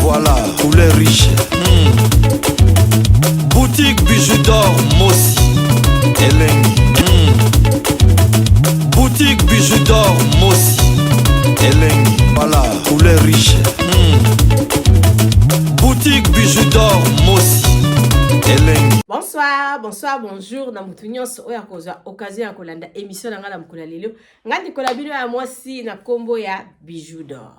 Voilà, couleur riche. Boutique Bijou d'or Mossi. Elengi. Boutique Bijou d'or Mossi. Elengi. Voilà, couleur riche. Boutique Bijou d'or Mossi. Elengi. Bonsoir, bonsoir, bonjour na motu nyonso oyo akozwa occasion ya kolanda émission na ngai na mokolo ya lelo. Ngai ndeko na bino ya mwasi na nkombo ya Bijou d'or.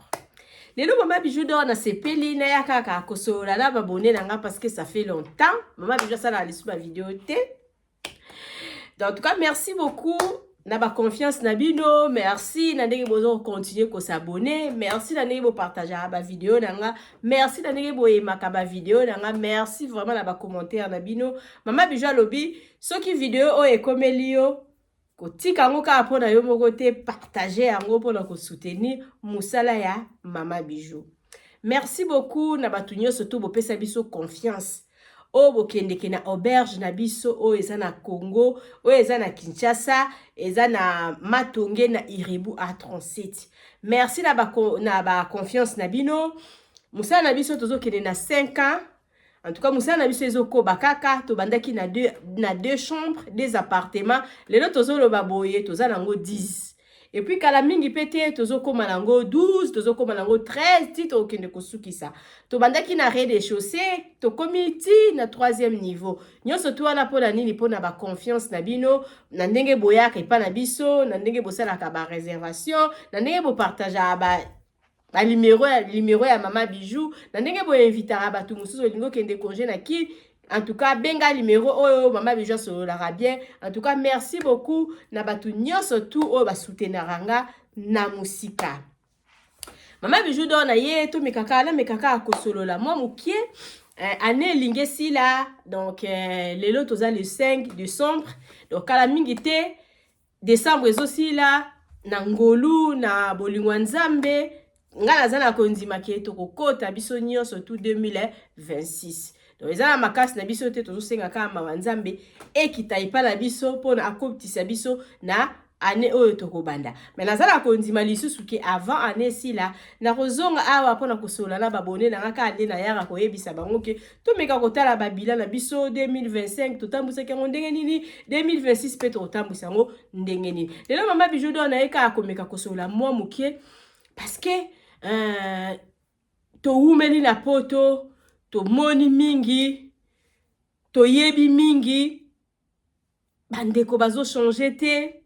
Lelo mama Bijou d'or nasepeli naya kaka kosolola na babone na ngai parce que ça fait longtemps mama Bijou asalaka lisusu ba vidéo te. Donc, en tout cas, merci beaucoup na ba confiance na bino, merci na ndenge bozo continuer ko s'abonner, merci na ndenge bo partager ba vidéo na nga, merci na ndenge boyemaka ba vidéo na nga, merci vraiment na ba commentaire na bino. Mama Bijou alobi soki vidéo oyo ekomeli yo, kotika yango kaka mpona yo moko te, partage yango mpona kosoutenir mosala ya mama Bijou. Merci beaucoup na bato nyonso to bopesa biso confiance oyo bokendeke na auberge na biso oyo eza na Congo, oyo eza na Kinshasa, eza na Matonge na Iribu A37. Merci na baconfiance na bino. Mosala na biso tozokende na 5 ans. En tout cas, mosala na biso ezokoba kaka. Tobandaki na deux chambres, deux appartements. Lelo tozoloba boye, toza nango 10. Et puis kala mingi mpe te, tozokóma nango 12, tozokóma nango 13, ti tokokende kosukisa. Tobandaki na rez-de-chaussée, tokómi ti na troisième niveau. Nyonso tu wana mpona nini? Mpona baconfiance na bino, na ndenge boyaka epa na biso, na ndenge bosalaka baréservation, na ndenge bopartageaka ba banuméro ya numéro ya mama Bijou, na ndenge boinvitaka bato mosusu. Olingi okende congé na Kini, en tout cas benga numéro oyo, mama Bijou asololaka bien. En tout cas, merci beaucoup na bato nyonso tu oyo basoutenaka nga na mosika. Mama Bijou d'or na ye, tomekaka, namekaka kosolola mwa mokie. Année elingi esila, donc lelo toza le 5 décembre, donc kala mingi te décembre ezosila. Na ngolu na bolingo ya Nzambe, ngai naza na kondima ke tokokɔta biso nyonso tu 2026. Donc eza na makasi na biso te, tozosenga kaka mawa Nzambe ekita epai na biso mpona akotisa biso na année oyo tokobanda. Me naza na kondima lisusu ke avant année esila, nakozonga awa mpona kosolola na babone na nga, kaka nde nayaka koyebisa bango ke tomeka kotala babilan na biso 2025, totambwisaki yango ndenge nini, 2026 mpe tokotambwisa yango ndenge nini. Lelo mama Bijou d'or naye kaka komeka kosolola mwa mokie parce que towumeli na Poto, tomoni mingi, toyebi mingi. Bandeko bazochange te,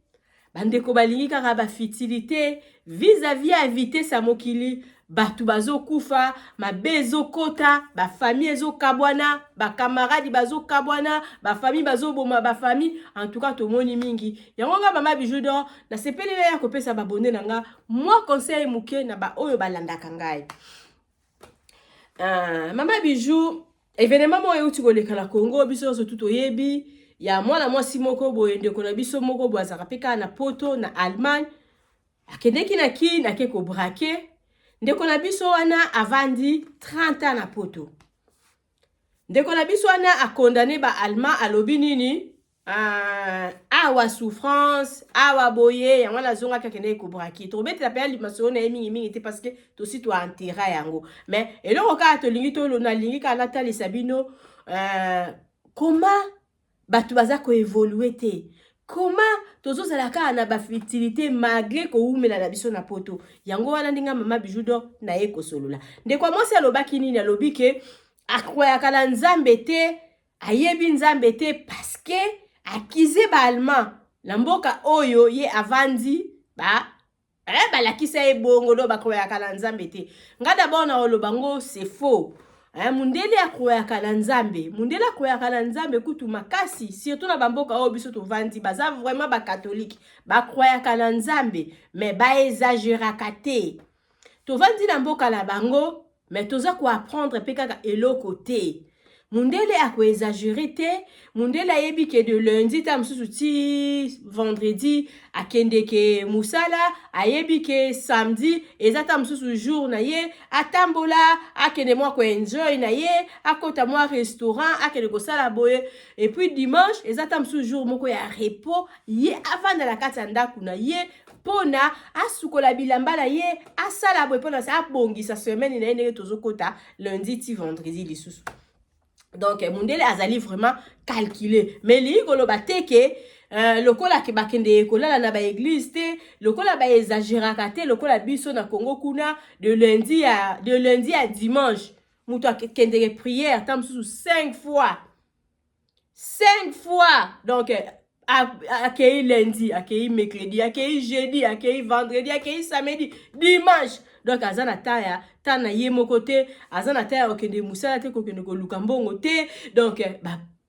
bandeko balingi kaka bafutilité vis-à-vis ya vitesse ya mokili. Bato bazokufa, mabe ezokota, bafamille ezokabwana, bakamaradi bazokabwana, bafamille bazoboma bafamille. En tout cas, tomoni mingi yango. Nga mama Bijou d'or nasepeli na ya kopesa babone na nga mwa conseil moke na baoyo balandaka ngai. Mama Bijou, événement moko euti koleka na Congo, biso nyonso tu toyebi, ya mwana mwasi moko boye, ndeko na biso moko boye, azalaka mpe kaka na Poto, na Allemagne, akendeki na Kini, ake kobraquer. Ndeko na biso wana avandi 30 ans na Poto. Ndeko na biso wana acondamner baallemand, alobi nini? Awa souffrance, awa boye. Yango wana azongaki, akendeki kobraquer. Tokobetela mpe masolo na ye mingimingi te parce que tosi toenterrer yango. Mais eloko kaka tolingi, nalingi kaka natalisa bino comment bato baza koévoluer te, comment tozozala kaka na bafutilité malgré kowumela na biso na Poto. Yango wana ndenge mama Bijou d'or na ye kosolola. Ndeko ya mwasi alobaki nini? Alobi ke akweyaka na Nzambe te, ayebi Nzambe te, parce que accuser baallemand na mboka oyo ye avandi ba balakisa ye bongo, do bakweyaka na Nzambe te. Nga d'abord na koloba ngo c'est faux. Mundele akweyaka na Nzambe, mundele akweyaka na Nzambe kutu makasi, surtout na bamboka oyo biso tovandi. Baza vraiment bacatholique, bakweyaka na Nzambe, mais baexagéraka te. Tovandi na mboka na bango, mais toza koapprendre mpe kaka eloko te. Mundele akoexagérer te. Mundele ayebi ke de lundi ta mosusu ti vendredi akendeke mosala, ayebi ke samedi eza ta mosusu jour na ye atambola, akende mwa koenjoy na ye, akota mwa restaurant, akende kosala boye. Et puis dimanche eza ta mosusu jour moko ya repos, ye avanda na kati ya ndako na ye. mpona asukola bilamba na ye, asala boye mpona abongisa semaine na ye ndenge tozokota lundi ti vendredi lisusu. Donc mundele azali vraiment calculé, mais elingi koloba te ke lokola ke bakende kolala na baéglise te, lokola baexagéraka te lokola biso na Congo kuna, de lundi à dimanche moto akendeke prière ta mosusu 5 fois, 5 fois. Donc akei lundi, akei mercredi, akei jeudi, akei vendredi, akei samedi, dimanche. Donc aza na ta ya ta na ye moko te, aza na ta ya kokende mosala te, kokende koluka mbongo te. Donc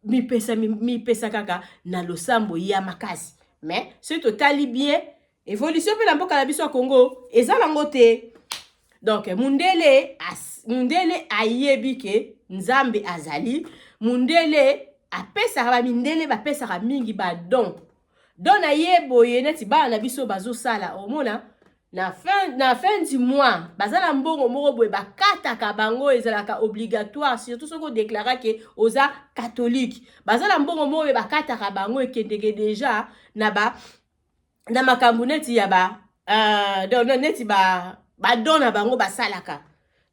mipesa mipesa kaka na losambo ya makasi. Mais soki totali bien, évolution mpe na mboka na biso ya Congo eza nango te. Donc mundele ayebi ke Nzambe azali. Mundele apesaka, bamindele bapesaka mingi badon. Don na ye boye, neti bana na biso bazosala, omona na fin du mois baza na mbongo moko boye bakataka bango, ezalaka obligatoire, surtout soki odéclarer ke oza catholique. Baza na mbongo moko boye bakataka bango, ekendeke déjà na makambo neti ya ba donc neti ba badon na bango basalaka.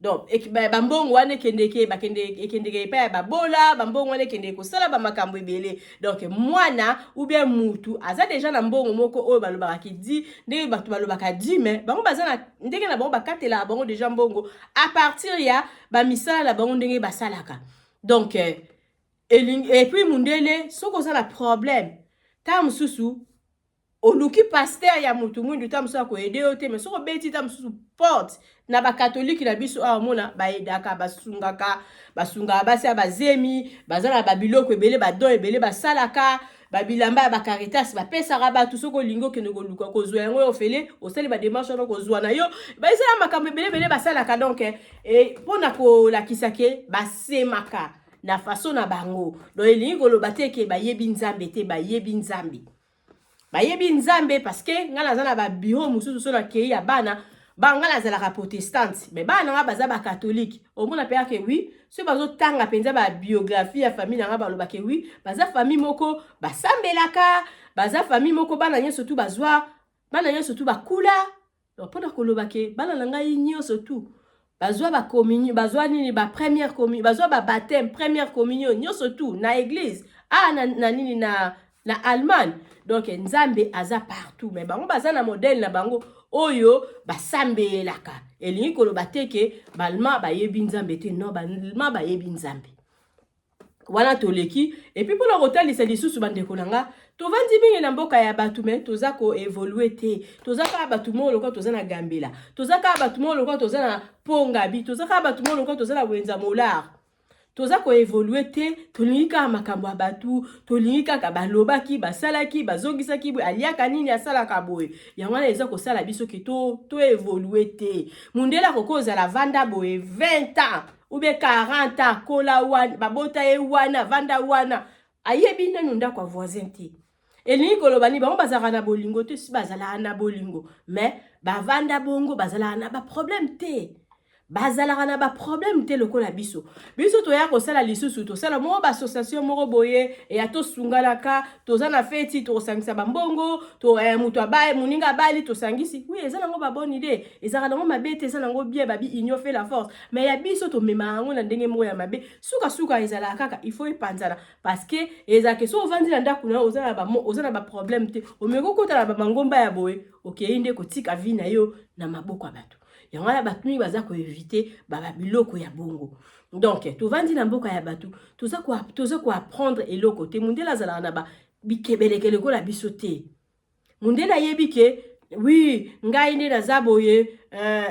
Donc bambongo wana ekendeke, bakende, ekendeke epai ya babola. Bambongo wana ekendeke kosala bamakambo ebele. Donc mwana ou bien mutu aza déjà na mbongo moko oyo balobaka kidi, ndenge bato balobaka dîme. Bango baza na ndenge na bango, bakatelaka bango déjà mbongo à partir ya bamisala na bango ndenge basalaka. Donc et puis mundele, soki oza na problème, ntango mosusu oluki pasteur ya motu mwindu, ta mosusu akoaider yo te. Mais soki obeti ta mosusu porte na bakatolike na biso awa, omona baaidaka, basungaka, basungaka basi ya bazemi, baza na babiloko ebele, badon ebele basalaka, babilamba ya bacaritas bapesaka bato. Soki olingi okende koluka kozwa yango ofele, osali badémarche wana, kozwa na yo. Ezala makambo ebele ebele basalaka. Donc mpona kolakisa ke basemaka na façon na bango. Donc elingi koloba te ke bayebi Nzambe te. Bayebi Nzambe, bayebi Nzambe, parce que ngai naza na babureau mosusu, so nakei ya bana ba ngai nazalaka protestante, mais bana na nga baza bacatholique. Omona mpe ake oui, soki bazotanga mpenza babiographie ya famille na nga, balobake oui, baza famille moko basambelaka, baza famille moko bana nyonso tu bazwa, bana nyonso tu bakula. Mpona koloba ke bana na ngai nyonso tu bazwa bacommunion, bazwa nini, bapremière communion, bazwa babaptême, première communion, nyonso tu na église a na nini na Allemagne. Donc Nzambe aza partout, mais bango baza na modèle na bango oyo basambelaka. Elingi koloba te ke baallemand bayebi Nzambe te. Non, baallemand bayebi Nzambe. Wana toleki. Et puis mpona kotalisa lisusu, bandeko na nga, tovandi mingi na mboka ya bato, mais toza koévoluer te. Toza kaka bato moko lokola toza na Gambela, toza kaka bato moko lokola toza na Pongabi, toza kaka bato moko lokola toza na Wenza Molar. Toza koévoluer te. Tolingi kaka makambo ya bato, tolingi kaka balobaki, basalaki, bazongisaki boye, aliaka nini, asalaka boye. Yango wana eza kosala biso ke toévoluer te. Mundele akoki kozala vanda boye 20 ans ou bien 40 ans, kola wana, babota ye wana, vanda wana, ayebi nanu ndako ya voisin te. Elingi koloba nini? Bango bazalaka na bolingo te? Si, bazalaka na bolingo, mais bavanda bongo, bazalaka na baproblème te, bazalaka na baproblème te lokola biso. Biso toya kosala lisusu, tosala moko baassociation moko boye, eya tosunganaka, toza na feti, tokosangisa bambongo to, moto abali, moninga abali, tosangisi. Oui, eza nango babonne idée, ezalaka nango mabe te, eza nango bien. Babi union fait la force. Mais ya biso tomemaka yango na ndenge moko ya mabe. Sukasuka ezalaka kaka il faut epanzana, parce que ezalaka so ovandi na ndako na yo, oza na baproblème te, omeki okota na bamangomba ya boye, okei nde kotika vie na yo na maboko ya bato. Yango wana bato mingi baza koéviter babiloko ya bongo. Donc tovandi na mboka ya bato, toza koapprendre eloko te. Mundele azalaka na bikebeleke lokola biso te. Mundele ayebi ke oui, ngai nde naza boye,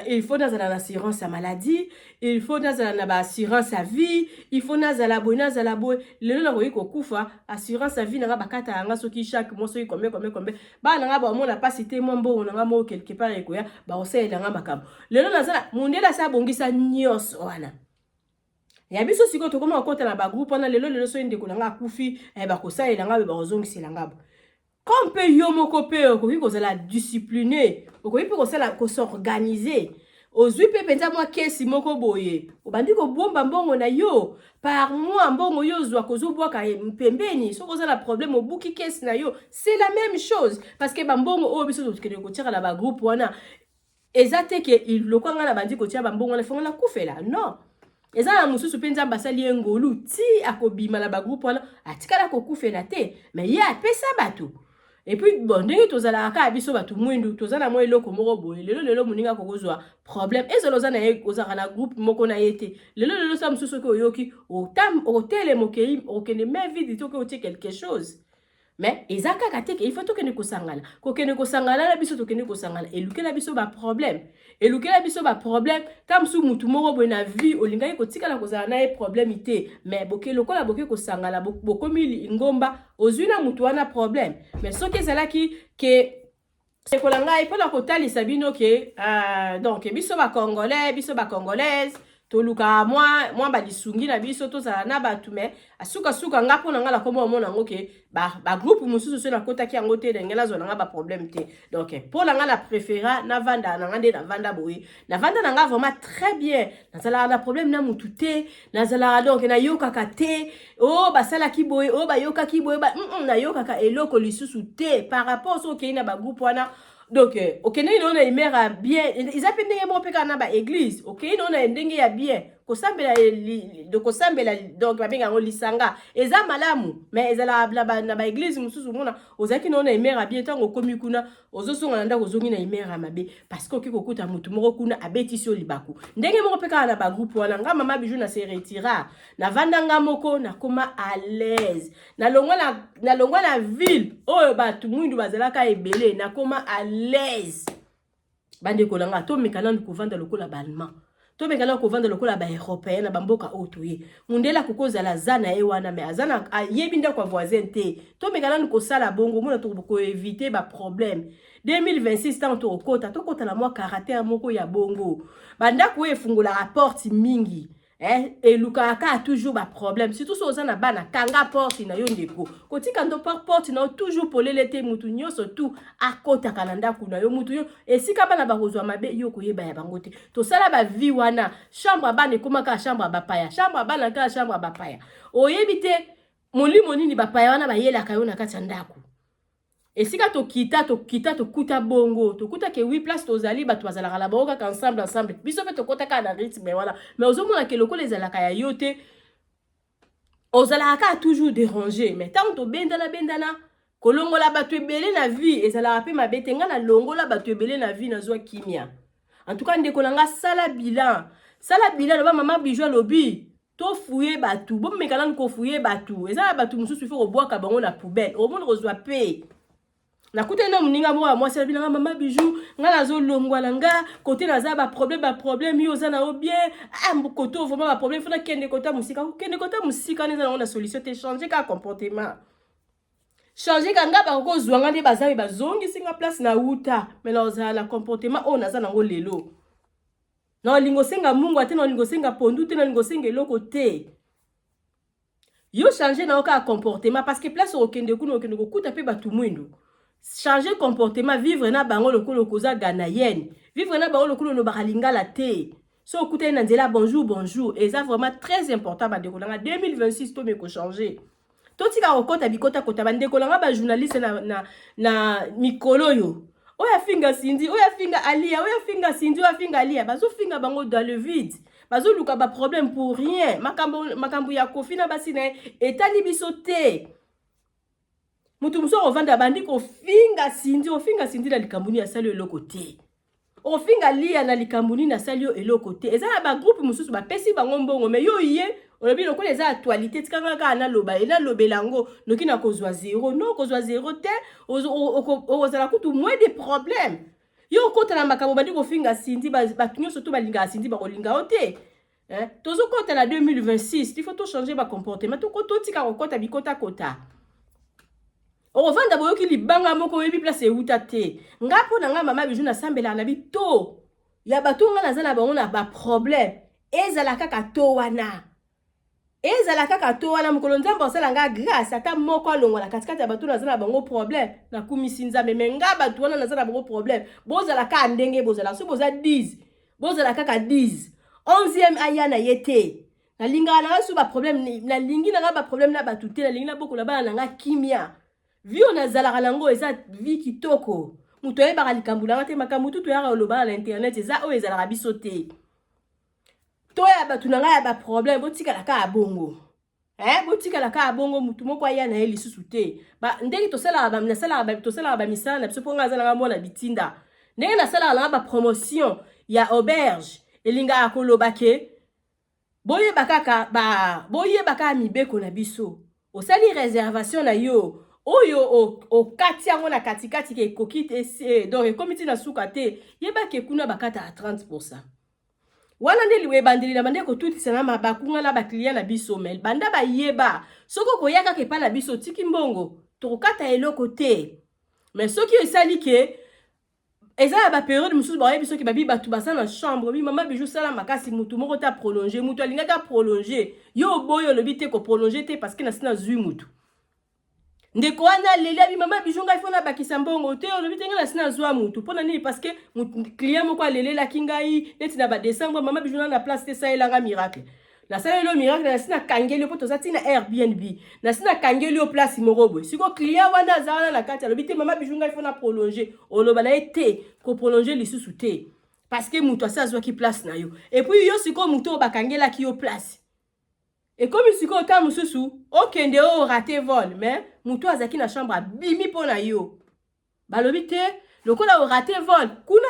il faut nazala na assurance ya maladie, il faut nazala na baassurance ya vie, il faut nazala boye, nazala boye. Lelo nakoki kokufa, assurance ya vie nanga bakata yanga soki chaque mois, soki combien, combien, combien. Bana nanga bamona mpasi te, mwa mbongo nanga moko quelque part ekoya, bakosalela nga makambo. Lelo nazala, mundele asi abongisa nyonso wana. Ya biso sikoyo tokóma kokota na bagroupe wana. Lelo lelo soki ndeko na nga akufi, bakosalela nga boye, bakozongisela nga bo. Comme mpe yo moko mpe okoki kozala discipline, okoki mpe kosala, kos'organiser. Ozwi mpe mpenza mwa kesi moko boye, obandi kobomba mbongo na yo par mois. Mbongo yo ozwaka, ozobwaka pembeni. Soki oza na problème, obuki kesi na yo. C'est la même chose, parce que bambongo oyo biso tokende kotiaka na bagroupe wana, eza te ke lokwa ngai na bandi kotia bambongo wana, fongo nakufela. Non, eza na mosusu mpe Nzambe asali ye ngolu ti akobima na bagroupe wana, atikala kokufela te, mais ye apesa bato. Et puis bon, ndenge tozalaka kaka biso bato mwindu, toza na mwa eloko moko boye. Lelo lelo moninga akokozwa problème, ezala oza na ye, ozalaka na groupe moko na ye te. Lelo lelo sa mosusu, soki oyoki, otelema, okei, okende main vide te, oke otie quelque chose. Mais eza kaka te ke il faut tokende kosangana. Kokende kosangana na biso, tokende kosangana, elukela biso baproblème, elukela biso baproblème. Ta mosusu mutu moko boye na vie olingaki kotikala kozala na ye problème te, mais boke, lokola boke kosangana, bokomi ngomba, ozwi na mutu wana problème. Mais soki ezalaki ke sekola ngai mpona kotalisa bino ke donc biso Bacongolais, biso Bacongolaise, tolukaka mwa balisungi na biso, tozala na bato. Mais asukasuka, nga mpo na nga, nakoma omona yango ke bagroupe mosusu, so nakotaki yango te, ndenge nazwa na nga baproblème te. Donc mpo na nga, na préféra navanda na nga nde navanda boye. Navanda na nga vraiment très bien, nazalaka na problème na mutu te, nazalaka donc nayokaka te oyo oh, basalaki boye, oyo oh, bayokaki boye ba, nayokaka eloko lisusu te par rapport so okei na bagroupe wana. Donc okendeki nao na humeur ya bien. Eza mpe ndenge moko mpe kaka na baéglise, okei nao na ndenge ya bien kosambela, kosambela. Donc babenga yango lisanga, eza malamu. Mais ezalaka na baéglise mosusu, omona ozalaki nao na humeur ya bien, ntango okomi kuna, ozozonga na ndako, ozongi na humeur ya mabe, parce que okoki kokuta motu moko kuna abetisi yo libaku. Ndenge moko mpe kaka na bagroupe wana. Nga mama Bijou, na se retirer, navanda nga moko, nakoma à l'aise. Nalongwa na ville oyo bato mwindu bazalaka ebele, nakoma à l'aise. Bandeko na nga, tomeka nanu kovanda lokola Baallemand, tomeka nanu kovanda lokola Baeuropéen na bamboka oyo toye. Mundele akoki kozala aza na ye wana, mais aza na ayebi ndako ya voisin te. Tomeka nanu kosala bongo, mona tokoevite baproblème. 2026, ntango tokokota, tokota na mwa caractère moko ya bongo. Bandako oyo efungolaka porte mingi, elukaka kaka toujours baproblème, surtout so oza na bana. Kanga porte na yo, ndeko. Kotika ndo porte na yo toujours polele te, mutu nyonso tu akotaka na ndako na yo. Mutu yo esika bana bakozwa mabe, yo koyeba ya bango te. Tosala bavie wana, chambre ya bana ekóma kaka chambre ya bapaya, chambre ya bana kaka chambre ya bapaya. Oyebi te molimo nini bapaya wana bayelaka yo na kati ya ndako. Esika tokita, tokita, tokuta bongo, tokuta ke wi place tozali, bato bazalaka na bango kaka ensemble, ensemble. Biso mpe tokɔta kaka na rythme wana, mais ozomona ke lokola ezalaka ya yo te, ozalaka kaka toujours déranger. Mais ntango tobendana bendana, kolongola bato ebele na vie ezalaka mpe mabe te. Ngai nalongola bato ebele na vie, nazwa kimia. En tout cas, ndeko na nga, sala bilan, sala bilan. Loba mama Bijou alobi tofuye bato, bomeka nanu kofuye bato. Eza na bato mosusu, ifo kobwaka bango na poubelle, omona kozwa pe. Nakutani na moninga moko ya mwasi, alobi nanga: "Mama Bijou, ngai nazolongwa na nga kote, naza baproblème, baproblème. Yo oza na yo bien. Ah, kote vraiment baproblème, fo nakende kota mosika." Kokende kota mosika wana eza nango na solution te. Change kaka comportement, change ka. Nga bakokozwa nga nde baza bazongisi nga place na wuta, mais nazala na comportement oyo naza nango lelo. Na olingi osenga mungwa te, na olingi osenga pondu te, na olingi osenga eloko te. Yo change na yo kaka comportement, parce que place okende kuna, okende kokuta mpe bato mwindu. Changer comportement, vivre na bango lokola okoza Ghanaienne, vivre na bango lokola olobaka lingala te. So okutani na nzela, bonjour, bonjour. Eza vraiment très important, bandeko nanga. 2026, tomi kochanger, totika kokɔta bikotakota. Bandeko nanga bajournaliste na mikolo oyo, oyo afinga Cindy, oyo afinga Alia, oyo afinga Cindy, oyo afinga Alia, bazofinga bango dans le vide, bazoluka baproblème pour rien. Makambo, makambo ya Kofi na basi na ye etali biso te. Moto mosusu akovanda, bandi kofinga Cindy. Ofinga Cindy na likambo nini? Asali yo eloko te. Ofinga Lia na likambo nini? Asali yo eloko te. Eza na bagroupe mosusu, bapesi bango mbongo, mais yo ye olobi lokola eza actualité, tikanga kaka naloba, nalobela yango, noki na kozwa zéro. No, kozwa zéro te, okozala kutu moins de problème. Yo okota na makambo, bandi kofinga Cindy, bato nyonso to balingaka Cindy bakolinga yo te. Tozokɔta na 2026, il faut tochanger bacomportement, totika kokɔta bikotakota. Okovanda, boyoki libanga moko, oyebi place euta te. Nga mpo na nga mama Bijou, nasambelaka na bito ya bato nga naza na bango na baproblème, ezala kaka to wana, ezala kaka to wana. Mokolo Nzambe asala nga grâce, ata moko alongwa na katikati ya bato naza na bango problème, nakumisi Nzambe. Mais nga bato wana naza na bango problème, bozala kaka ndenge bozala. Soki boza 10, Bozala kaka 10, 11e aya na ye te. Nalingaka na nga so baproblème, nalingi na nga baproblème na bato te. Nalingi nabokola bana na nga kimia. Vie oyo nazalaka nango eza vie kitoko. Moto ayebaka likambo na nga te. Makambo tu toyaka kolobana na internet eza oyo ezalaka biso te. Toya bato na ngai ya baproblème, botikala kaka bongo. Botikala kaka bongo, mutu moko aya na ye lisusu te. Ndenge tosalaka, nasalaka, tosalaka bamisala na biso, mpo ngai aza nanga mwana bitinda. Ndenge nasalaka nanga bapromotion ya auberge, elingaka koloba ke boyeba kaka boyeba kaka mibeko na biso. Osali réservation na yo oyo, okati yango na katikati ke ekoki te, donc ekomi ntina suka te, yebake kuna bakataka 30. Wana nde ebandeli na bande kotutisa na mabakunga na baclient na biso. Mais banda bayeba, soki okoya kaka epai na biso, otiki mbongo, tokokata eloko te. Mais soki esali ke eza na bapériode mosusu, baoyebi soki babi bato baza na chambre bi, mama Bijou, sala makasi, mutu moko te aprolonge. Mutu alingaki aprolonge, yo oboyi, olobi te, koprolonge te parce que nasi nazwi mutu. Ndeko wana aleli, abi: "Mama Bijou, ngai faut nabakisa mbongo." Te, olobi te, ngai nasi nazwa mutu. Mpo na nini? Parce que client moko alelelaki ngai neti na badécembre: "Mama Bijou, na na place te, esalelanga miracle." Nasaleli yo miracle, nasi nakangeli yo, mpo toza ntina Airbnb, nasi nakangeli yo place moko boye. Sikoyo client wana aza wana na kati, alobi: "Te, mama Bijou, ngai faut na prolonge." Oloba na ye: "Te, koprolonge lisusu te, parce que moto asi azwaki place na yo." Et puis yo sikoyo, moto oyo bakangelaki yo place, ekomi sikoyo ta mosusu okende oyo raté vol, mais moto azalaki na chambre abimi mpo na yo. Balobi te, lokola oraté vol kuna,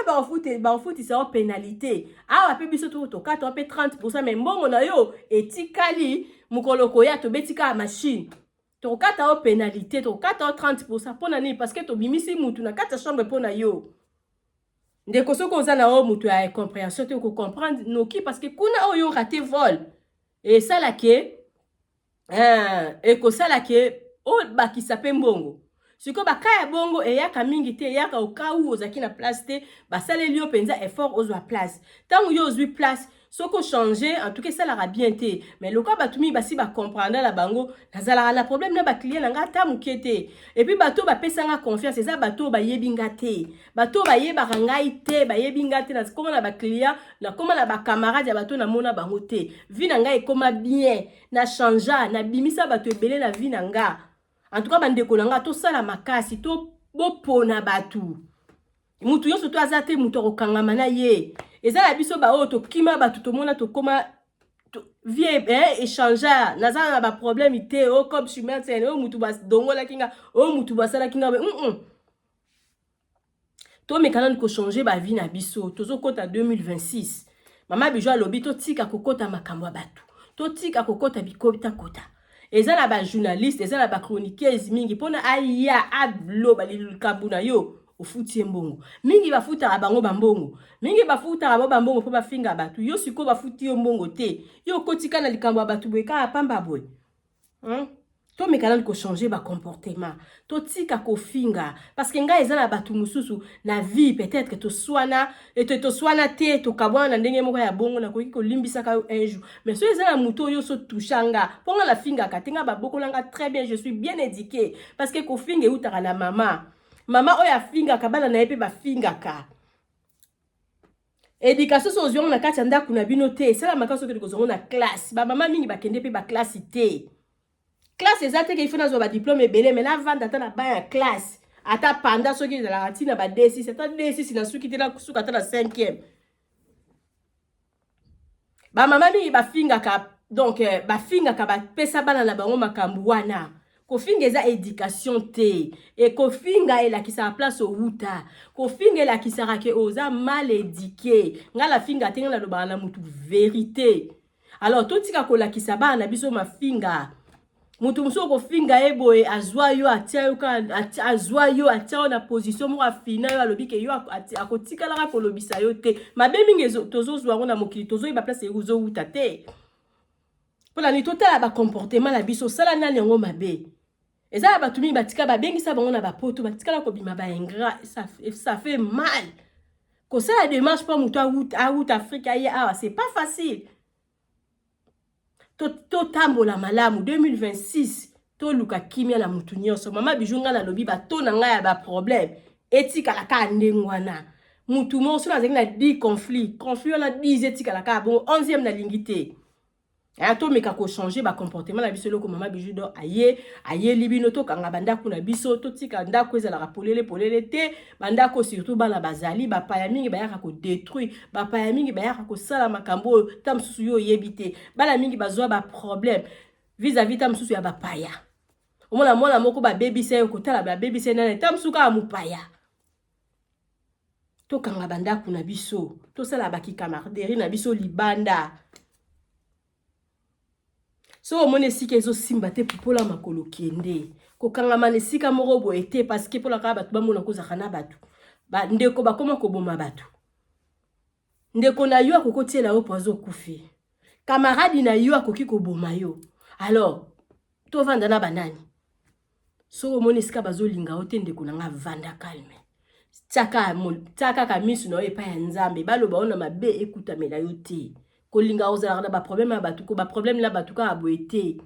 bakofutisa yo pénalité. Awa mpe biso tokata mpe 30, mais mbongo na yo etikali. Mokolo koya, tobeti kaka machine, tokokata yo pénalité, tokokata yo 30. Mpo na nini? Parce que tobimisi mutu na kati ya chambre mpo na yo. Ndeko, soki oza na oyo moto ya incompréhension te, okocomprendre noki, parce que kuna oyo raté vol esalake, ekosala ke obakisa mpe mbongo. Sikoyo baka ya bongo eyaka mingi te, eyaka okau ozalaki na place te, basaleli yo mpenza effort ozwa place. Ntango yo ozwi place, soki ochange, en tout cas esalaka bien te. Mais lokola bato mingi basi bacomprendre na bango, nazalaka na problème na baclient na nga ata moke te. Et puis bato oyo bapesanga confiance eza bato oyo bayebi nga te, bato oyo bayebaka ngai te, bayebi nga te. Nakóma na baclient, nakóma na bacamarade ya bato namona bango te. Vie na ngai ekóma bien, na changea, nabimisa bato ebele na vie na nga. En tout cas, bandeko na nga, tosala makasi to bopona bato. Mutu nyonso to aza te mutu akokangama na ye. Eza na biso baoyo tokima bato, tomona tokóma vie échanger. Naza na baproblème te. O comme chimerte, oyo mutu badongolaki nga, oyo mutu basalaki nga. Tomeka nanu kochange bavie na biso. Tozokɔta 2026. Mama Bijou alobi totika kokɔta makambo ya bato, totika kokɔta bikotakota. Eza na bajournaliste, eza na bachroniqueuse mingi. Mpona aya aloba likambo na yo, ofuti ye mbongo mingi. Bafutaka bango bambongo mingi, bafutaka bango bambongo mpo bafinga bato. Yo sikoyo bafuti yo mbongo te, yo okotika na likambo ya bato boye kaka pamba boye, Tomeka nanu kochange bacomportement, totika kofinga, parce que ngai eza na bato mosusu na vie, peut-être toswana, toswana te, tokabwana na ndenge moko ya bongo, nakoki kolimbisaka yo un jour. Mais soki eza na motu oyo so toucha nga, mpo nga nafingaka te, nga babokolanga très bien, je suis bien éduqué, parce que kofinga eutaka na mama. Mama oyo afingaka, bana na ye mpe bafingaka. Éducation so ozwi yango na kati ya ndako na bino te, esalamaka soki kozwa yango na classe. Bamama mingi bakende mpe baklasse te. Classe eza te ke il faut nazwa badiplôme ebele, mais navanda ata na ba ya classe, ata panda soki ezalaka ntina ba D6, ata D6 na suki te, nasuka ata na 5e. Bamama mingi bafingaka, donc bafingaka, bapesa bana na bango makambo wana. Kofinga eza éducation te. E kofinga elakisaka place owuta, kofinga elakisaka ke oza mal éduqué. Ngai nafinga te, ngai nalobaka na mutu vérité. Alors totika kolakisa bana na biso mafinga. Moto mosusu okofinga ye boye, azwa yo, atia yo, azwa yo, atia yo na position moko, afina yo, alobi ke yo akotikalaka kolobisa yo te. Mabe mingi tozozwa yango na mokili, tozoyeba place ezowuta te. Mpona nini? Totala bacomportement na biso. Osala nani yango mabe? Eza na bato mingi batika, babengisa bango na bapoto, batikala kobima baingrat. Ça fait mal. Kosala démarche mpo moto awuta Afrique aye awa, c'est pas facile. Totambola malamu 2026, toluka kimia na mutu nyonso. Mama Bijou, ngai nalobi bato na ngai ya baproblème etikala kaka ndenge wana. Mutu moko soki nazalaki na 10 conflit, conflit wana 10 etikala kaka bongo, 11e nalingi te. Aya tomeka kochanger bacomportement na biso. Eloko Mama Bijou d'Or aye ayeli bino, tokanga bandako na biso, totika ndako ezalaka polele polele te. Bandako, surtout bana bazali, bapaya mingi bayaka kodétruire, bapaya mingi bayaka kosala makambo oyo ta mosusu yo oyebi te. Bana mingi bazwa baproblème vis-à-vis ta mosusu ya bapaya. Omona mwana moko babebisa ye, kotala babebisa ye nani, ta mosusu kaka mopaya. Tokanga bandako na biso, tosala bakicamaraderie na biso libanda. Soki omoni esika ezosimba te, pupola makolo, kende. Kokangama na esika moko boye te, parce que mpola kaka bato bamona kozalaka na bato. Bandeko bakóma koboma bato. Ndeko na yo akoki kotiela yo poison, okufi. Camarade na yo akoki koboma yo. Alors tovanda na banani? Soki omoni esika bazolinga yo te, ndeko na nga, vanda calme, tia kaka misu na yo epai ya Nzambe. Baloba yo na mabe, ekutamela yo te. Kolinga ozalaka na baproblème ya bato, ko baproblème na bato kaka boye te.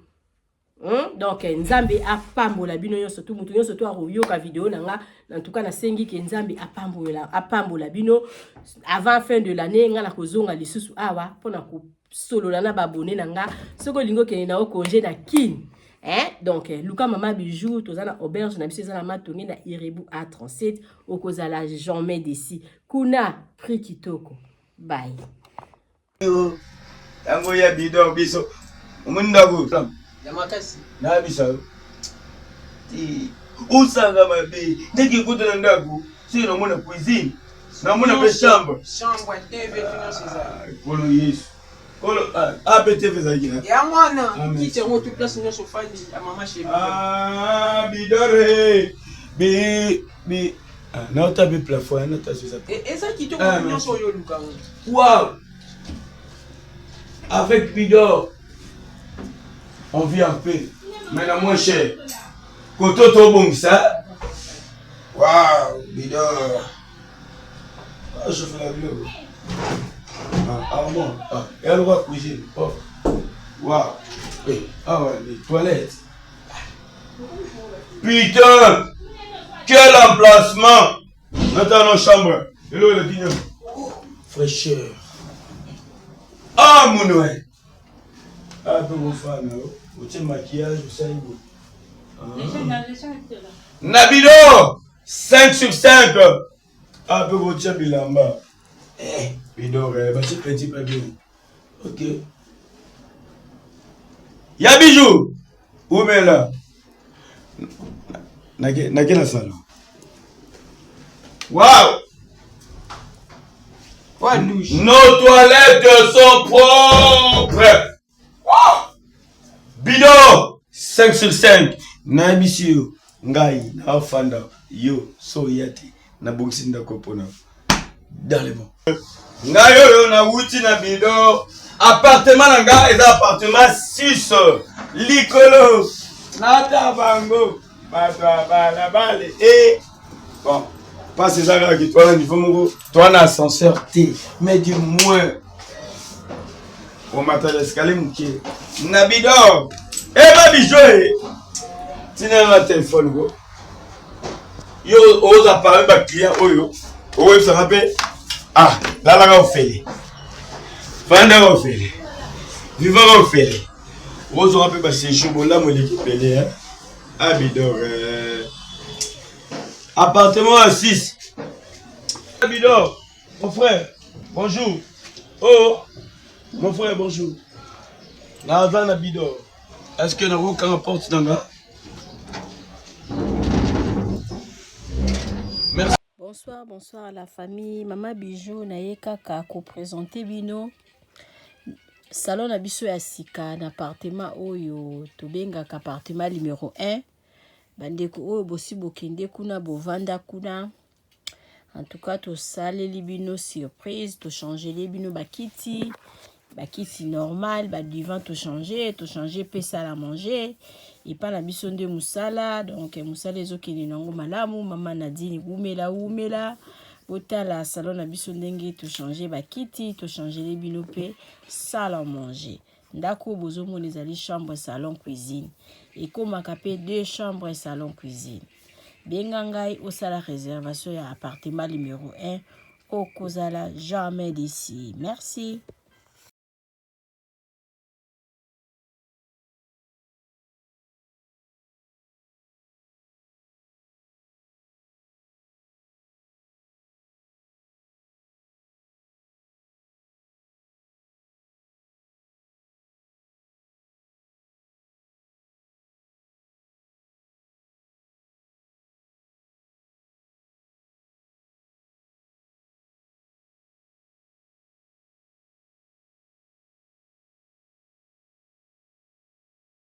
Donc Nzambe apambola bino nyonso tu, moto nyonso to akoyoka video na nga. En tout cas, nasengi ke Nzambe apambola, apambola bino. Avant fin de l'année, nga nakozonga lisusu awa mpona kosolola na baabonnés na nga. Soki olingi okende na yo congé na Kine, hein? Donc luka Mama Bijou, toza na auberge na biso, eza na Matonge, na Irebu A37. Okozala jamais déçu kuna, prix kitoko. Bye. Yango ya Bidor, biso omoni ndako ya makasi. Nayebisa yo ti osanga mabe ndenge ekuta na ndako. Soki namona cuisine, namona mpe chambre. Chambre, TV, nyonso ezali. Kolo Yesu, kolo ape TV ezalaki. Yango wana kiti yango, tu place nyonso ofandi ya mama chérie. Ah, Bidore bi bi naota mpe plafond ya nota eza. Eza kitoko nyonso oyo oluka. Wow, avec Bidor on vit en paix, mais na moins cher koto tobongisa. Wow, Bidor ah, je fais la vidéo. Ah, ah bon, ah, et alors cuisine. Oh wow, eh, ah ouais, les toilettes. Putain, quel emplacement! Maintenant, chambre. Hello, le guignon. Fraîcheur. Ah, mon Noël. Ah, peu vos femmes, oh. Maquillage, ça y est. Nabilo, 5 sur 5. Ah, peu vos bilamba. Eh, Bidor, eh, bah, c'est petit, pas bien. Ok. Ya Bijou. Umela. Nake, nake na salon. Wow! Nos toilettes sont propres. Wow! Bidon 5 sur 5. Nayebisi yo, ngai naofanda yo so oya te, nabongisi ndako mpona dans le bon. Ngai oyo nawuti na Bidor, appartement na ngai eza appartement 6 likolo. Nata bango bato ya balabale e bon, mpasi eza kaka ke toa na niveau moko, toa na ascenseur te, mais du moins omata na escalier moke na Bidor. Eba bijo e ntina na telefone ko yo oza parmi baclient oyo okoyebisaka mpe ah, lalaka ofele, fandaka ofele, vivaka ofele, ozwaka mpe baséjour bolamu eleki ebele. Abidor, appartement à 6. Abidor, mon frère, bonjour. Oh, mon frère, bonjour. Naza na Bidor, est ce que nakokanga porte na nga? Merci. Bonsoir, bonsoir à la famille. Mama Bijou naye kaka koprésenter bino salon na biso ya sika na appartement oyo tobengaka appartement numéro 1. Bandeko oyo bosi bokende kuna, bovanda kuna, en tout cas tosaleli bino surprise, tochangeli bino bakiti, bakiti normal, badivan tochange, tochange mpe salle à manger. Epa na biso nde mosala, donc mosala ezokende nango malamu. Mama Nadine, wumela, wumela. Botala salon na biso ndenge tochange bakiti, tochangeli bino mpe salle à manger. Ndako oyo bozomona ezali chambre, salon, cuisine. Ekomaka mpe deux chambres, salon, cuisine. Benga ngai osala réservation ya appartement numéro 1. Okozala jamais déçu. Merci.